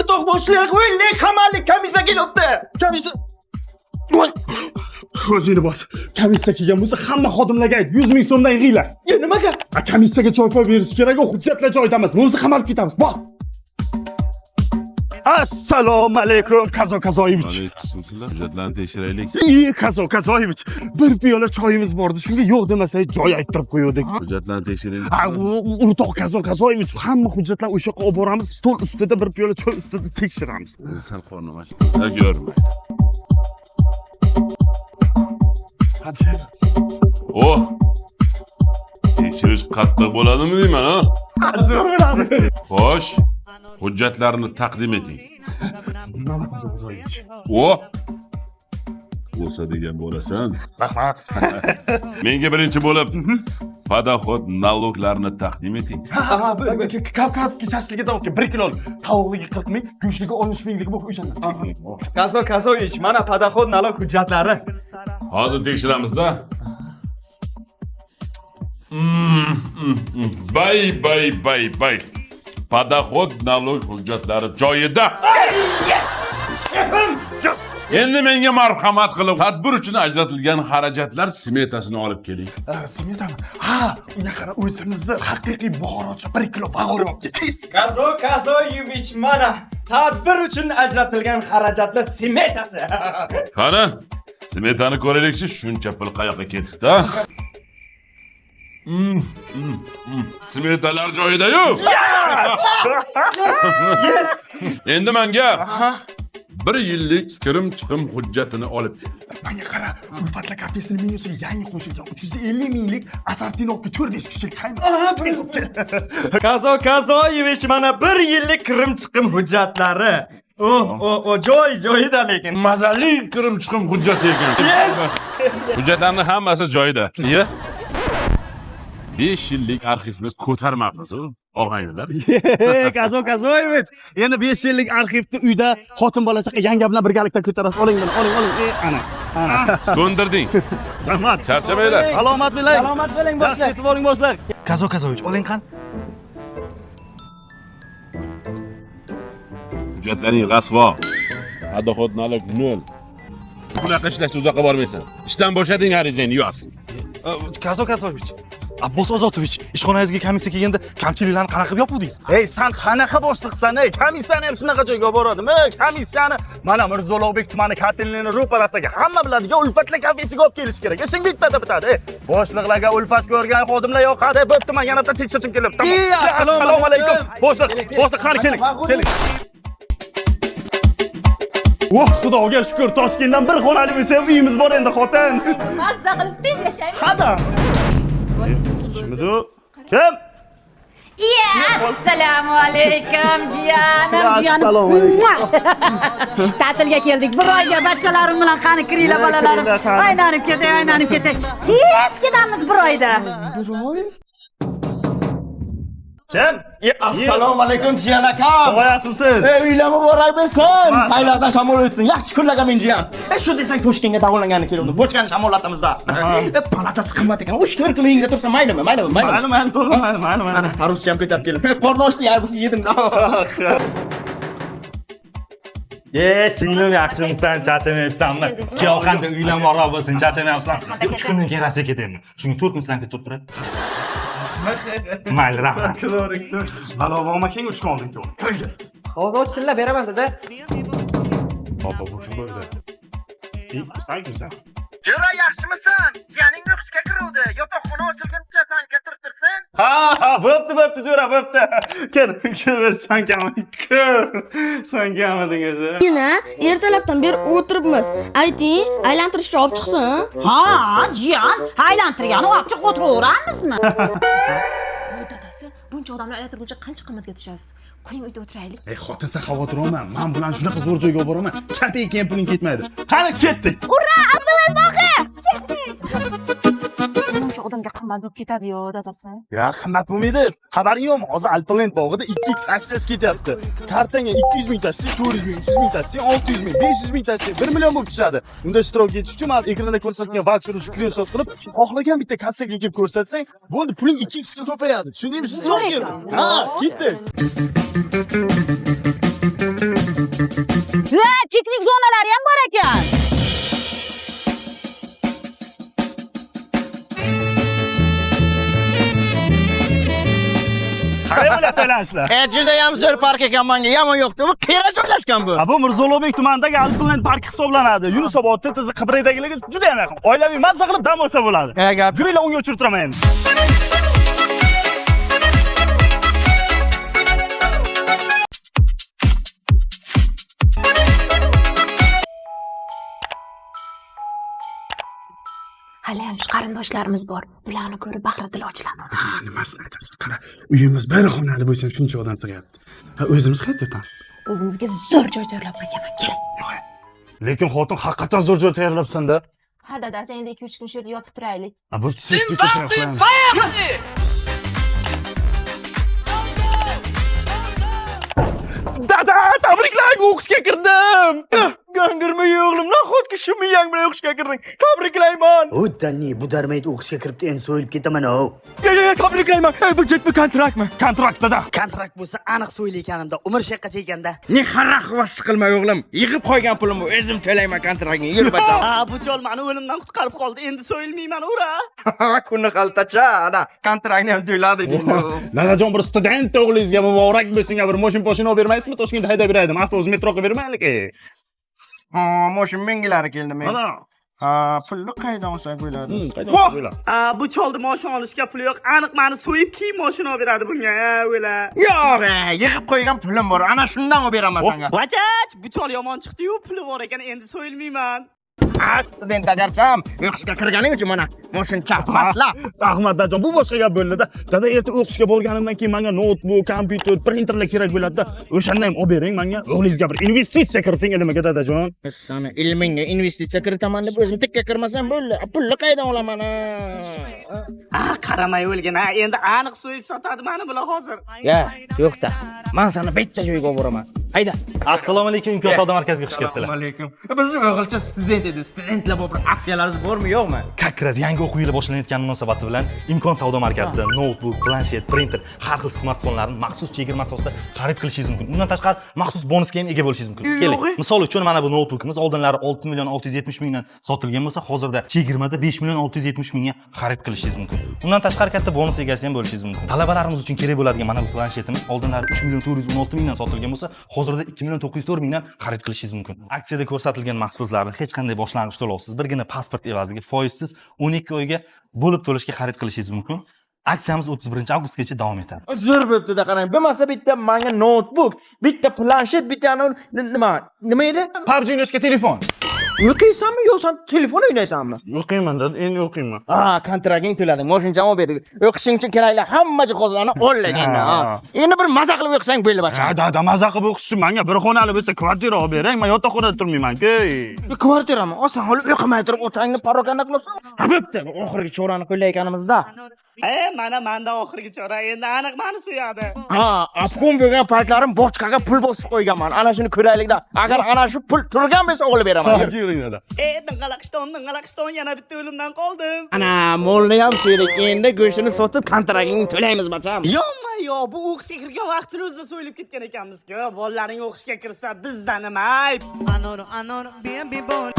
O'rtoq boshliq, o'ylik hammalik komissiya kelibdi. Komissiya. Voy. O'zingni bos. Komissiya kelgan bo'lsa, hamma xodimlarga ayt, 100 ming so'mdan yig'inglar. Ya nimaga? A komissiyaga choy poy berish kerak, u hujjatlar joyida emas. Bo'lmasa qamalib ketamiz. Bor. Assalomu alaykum, Kazo Kazoyevich. Alaykumsalam. Hujjatlarni tekshiraylik. Iy, Kazo Kazoyevich, bir piyola choyimiz bordi, shunga yo'q demasangiz joy ayttirib qo'yuvdik. Hujjatlarni tekshiraylik. Ha, o'rtoq Kazo Kazoyevich, hamma hujjatlar o'sha yoqqa olib boramiz, stol ustida bir piyola choy ustida tekshiramiz. O'zi sal qornim ochdi. Ha, ko'rmay. Oh! Tekshirish qattiq bo'ladimi deyman, ha? Zo'r bo'ladi. Xo'sh, hujjatlarni taqdim eting. Mana Kazo Kazoyevich. Oh! Bo'lsa degan bo'lasan. Rahmat. Menga birinchi bo'lib подоход налогlarni taqdim eting. Ha, bu Kavkazskiy shashligidan olib kel, 1 kilo. Tovuqligi 40 ming, go'shtligi 60 mingligi bo'lib o'shandan. Kazo Kazoyevich, mana подоход налог hujjatlari. Hozir tekshiramiz-da. Bay, bay, bay, bay. Подоход налог hujjatlari joyida. Endi menga marhamat qilib, tadbir uchun ajratilgan xarajatlar smetasini olib keling. Smetami? Ha, unga qara, o'zimizni haqiqiy Buxorocha 1 kilo bag'or olib kel. Tez. Kazo Kazoyevich, mana tadbir uchun ajratilgan xarajatlar smetasi. Qani, smetani ko'raylikchi, shuncha pul qayoqqa ketibdi-a? Smetalar joyida-yu. Yes. Endi menga 1 yillik kirim chiqim hujjatini olib kel. Menga qara, Ulfatlar kafesining menyusiga yangi qo'shilgan 350 minglik assortini olib kel, 4-5 kishilik qaymoq. Tez olib kel. Kazo Kazoyevich, mana 1 yillik kirim chiqim hujjatlari. Oh, oh, oh, joy joyida lekin. Mazali kirim chiqim hujjati ekan. Yes. Hujjatlarning hammasi joyida. Iya. 5 yillik arxivni ko'tarmabmiz, og'aynilar. Kazo Kazoyevich, endi 5 yillik arxivni uyda xotin bola chaqa yanga bilan birgalikda ko'tarasiz. Oling buni, oling, oling. Ana, ana. Ko'ndirding. Rahmat. Charchamanglar. Salomat bo'ling. Salomat bo'ling Yaxshi boshliq. yetib oling boshliq. Kazo Kazoyevich, oling qani. Hujjatlaring rasvo. Подоход налог 0. Bunaqa ishlashda uzoqqa bormaysan. Ishdan bo'shading, arizangni yoz. Kazo Kazoyevich, Abbos Ozotovich, ishxonangizga komissiya kelganda kamchiliklarni qanaqa qilib yopuvdingiz? Ey, san qanaqa boshliqsan, ey? Komissiyani ham shunaqa joyga olib boradimi? Komissiyani mana Mirzo Ulug'bek tumani kotelini ro'parasidagi hamma biladigan Ulfatlar kafesiga olib kelish kerak. Ishing bittada bitadi. Ey, boshliqlarga ulfat ko'rgan xodimlar yoqadi. Bo'pti, men yana bitta tekshirishim kelyapti. Tamom. Ey, Assalomu alaykum. Boshliq, boshliq qani keling. Keling. Voh, Xudoga shukr, Toshkentdan bir xonali bo'lsa ham uyimiz bor endi, xotin. Mazza qilib tinch yashaymiz. Hada. Kimidi? Kim? Iya, assalomu alaykum jiyanim, jiyanim. Assalomu alaykum. Ta'tilga keldik. Bir oyga bachalarim bilan qani kiringlar bolalarim. Kiringlar, qani. Aylanib ketay, aylanib ketay. Tez ketamiz bir oyda. Kim? Assalomu alaykum jiyan akam. Voy, yaxshimisiz? Ey, uylar muborak bo'lsin. Taylardan shamol o'tsin. Yaxshi kunlarga men jiyan. Shu desang Toshkentga davolangani keldim. Bochkani shamollatamizda. Palatasi qimmat ekan. 3-4 kun uyingda tursa maylimi? Maylimi? Maylimi? Mayli, mayli, to'g'ri, mayli, mayli, mayli. Ana, tarvuzcha ham ko'tarib keldim. Qorni ochdi, yarmisini yedim. E, singlim yaxshimisan, charchamayapsanmi? Kuyov qanday uylar muborak bo'lsin, charchamayapsan? 3 kundan keyin Rossiyaga ketaman. Shunga 4 kun sizlarga turib turadi. Mayli, rahmat. Halov olma keyin 3 kun oldin kel. Hozir ochsinlar beraman dada. Baba, bu kim bo'ldi? Ey, sen kimsan? Jo'ra yaxshimisan? Jiyaning o'qishga kiruvdi. Yotoqxona ochilguncha sanka turtirsin. Ha, ha, bo'pti, bo'pti, jo'ra, bo'pti. Kel, kel, san kam, kel. San kamading o'zi. Yana ertalabdan beri o'tiribmiz. Ayting, aylantirishga olib chiqsin. Ha, jiyan, aylantirgani olib chiqib o'tiraveramizmi? Voy dadasi, buncha odamni aylantirguncha qancha qimmatga tushasiz? Qo'ying uyda o'tiraylik. Ey, xotin, sen xavotir olma. Men bilan shunaqa zo'r joyga olib boraman. Kopeyka ham puling ketmaydi. Qani ketdik. Ura, Abdulla bog'i! Buncha odamga qimmat bo'lib ketadi-yo, dadasi. Ya, qimmat bo'lmaydi. Xabaring yo'qmi? Hozir Alpalend bog'ida 2x aksiyasi ketyapti. Kartangga 200 ming tashlasang 400 ming, 300 ming tashlasang 600 ming, 500 ming tashlasang 1 million bo'lib tushadi. Unda ishtirok etish uchun mana ekranda ko'rsatgan voucherni skrinshot qilib, xohlagan bitta kassaga kelib ko'rsatsang, bo'ldi, puling 2x ga ko'payadi. Tushundingmi? Siz Zo'r keldi. ekan. Ha, ketdik. Bo'lyapti aylanishlar. Juda ham zo'r park ekan menga. Yomon yo'qdi. Bu qayerda joylashgan bu? Ha, bu Mirzo Ulug'bek tumanidagi Alpinland parki hisoblanadi. Yunusobod TTZ Qibraydagilarga juda ham yaqin. Oilaviy mazza qilib dam olsa bo'ladi. Ha, gap. Yuringlar, unga uchirtiraman endi. Haliyam shu qarindoshlarimiz bor. Bularni ko'rib bahri dil ochiladi. Nimasini aytasan, qara, uyimiz bir xonali bo'lsa ham shuncha odam sig'yapti. Ha, o'zimiz qayerda yotamiz? O'zimizga zo'r joy tayyorlab qo'yganman. Keling. Lekin xotin haqiqatan zo'r joy tayyorlabsan-da. Ha dadasi, endi 2-3 kun shu yerda yotib turaylik. Ha, bu sirkka ketyapmiz. Dada, tabriklang, o'qishga kirdim. Gangirma o'g'lim, nahotki shu miyang bilan o'qishga kirding? Tabriklayman. Uddanni bu darmayda o'qishga kiribdi, endi so'yilib ketaman ov. Ya, ya, ya, tabriklayman. Ey, bu jetmi kontraktmi? Kontrakt dada. Kontrakt bo'lsa aniq so'ylayotganimda, umr shaqqacha ekanda. Ne xaraqvas qilma o'g'lim. Yig'ib qo'ygan pulimni o'zim to'layman kontraktni. Yur bacham. Ha, bu chol mani o'limdan qutqarib qoldi, endi so'yilmayman, ura. Kuni xaltacha, ana kontraktni ham to'ladik. Dadajon, bir student o'g'lingizga muborak bo'lsin, bir moshin poshina olib bermaysizmi? Toshkentda haydab beraydim. Avtobus metro qilib bermaylik. Ha, moshin mingilari keldi men. Mana. Ha, pulni qaydan olsak bo'ladi? Qaydan olsak bo'ladi? Ha, bu cholni moshin olishga puli yo'q, aniq mani so'yib keyin moshin olib beradi bunga, ha, o'la. Yo'q, yig'ib qo'ygan pulim bor. Ana shundan olib beraman senga. Vachach, bu chol yomon chiqdi-yu, puli bor ekan, endi so'yilmayman. Ha, student agarcham, o'qishga kirganing uchun mana moshincha masla. Rahmat dadajon, bu boshqa gap bo'ldi-da. Dada, erta o'qishga borganimdan keyin menga noutbuk, kompyuter, printerlar kerak bo'ladi-da. O'shanda ham olib bering menga. O'g'lingizga bir investitsiya kiriting ilmiga dadajon. Sani ilmingga investitsiya kiritaman deb o'zim tikka kirmasam bo'ldi. Pulni qaydan olaman? Ha, qaramay o'lgin, ha, endi aniq so'yib sotadi mani bular hozir. Ya, yo'qda. Men seni bitta joyga olib boraman. Hayda. Assalomu alaykum, Imkon savdo markaziga xush kelibsizlar. Assalomu alaykum. Biz o'g'ilcha student edi. Studentlar bor, bir aksiyalarimiz bormi, yo'qmi? Как раз yangi o'quv yili boshlanayotgan munosabati bilan Imkon savdo markazida noutbuk, planshet, printer, har xil smartfonlarni maxsus chegirma asosida xarid qilishingiz mumkin. Undan tashqari maxsus bonusga ham ega bo'lishingiz mumkin. Keling. Misol uchun mana bu noutbukimiz oldinlari 6 million 670 mingdan sotilgan bo'lsa, hozirda chegirmada 5 million 670 mingga xarid qilishingiz mumkin. Undan tashqari katta bonus egasi ham bo'lishingiz mumkin. Talabalarimiz uchun kerak bo'ladigan mana bu planshetimiz oldinlari 3 million 416 mingdan sotilgan bo'lsa, hozirda 2 million 904 mingdan xarid qilishingiz mumkin. Aksiyada ko'rsatilgan mahsulotlarni hech qanday boshlang'ich to'lovsiz, birgina pasport evaziga foizsiz 12 oyga bo'lib to'lashga xarid qilishingiz mumkin. Aksiyamiz 31 avgustgacha davom etadi. Zo'r bo'pti-da, qarang. Bo'lmasa bitta menga noutbuk, bitta planshet, bitta nima, nima edi? PUBG o'ynashga telefon. O'qiysanmi yo sen telefon o'ynaysanmi? O'qiyman dada, endi o'qiyman. Ha, kontrakting to'lading, moshinchani olib berdik. O'qishing uchun kerakli hamma jihozlarni oldik endi. Ha. Endi bir maza qilib o'qisang bo'ldi bacham. Ha, dada, maza qilib o'qish uchun menga bir xonali bo'lsa kvartira olib bering, men yotoqxonada turmayman-ku. Kvartirami? O, sen hali o'qimay turib otangni parokanda qilyapsan. Ha, bo'pti. Oxirgi chorani qo'llayotganimizda. Mana menda oxirgi chora, endi aniq mani so'yadi. Ha, obkom bo'lgan paytlarim bochkaga pul bosib qo'yganman. Ana shuni ko'raylikda. Agar ana shu pul turgan bo'lsa olib beraman. Yuring dada. Dingalaqishton, dingalaqishton, yana bitta o'limdan qoldim. Ana, molni ham so'ydik. Endi go'shtini sotib kontragingni to'laymiz bacham. Yo'qma, yo'q, bu o'qishga kirgan vaqtini o'zida so'yilib ketgan ekanmiz-ku. Bolalaring o'qishga kirsa bizda nima ayb? Anor, anor, baby boy.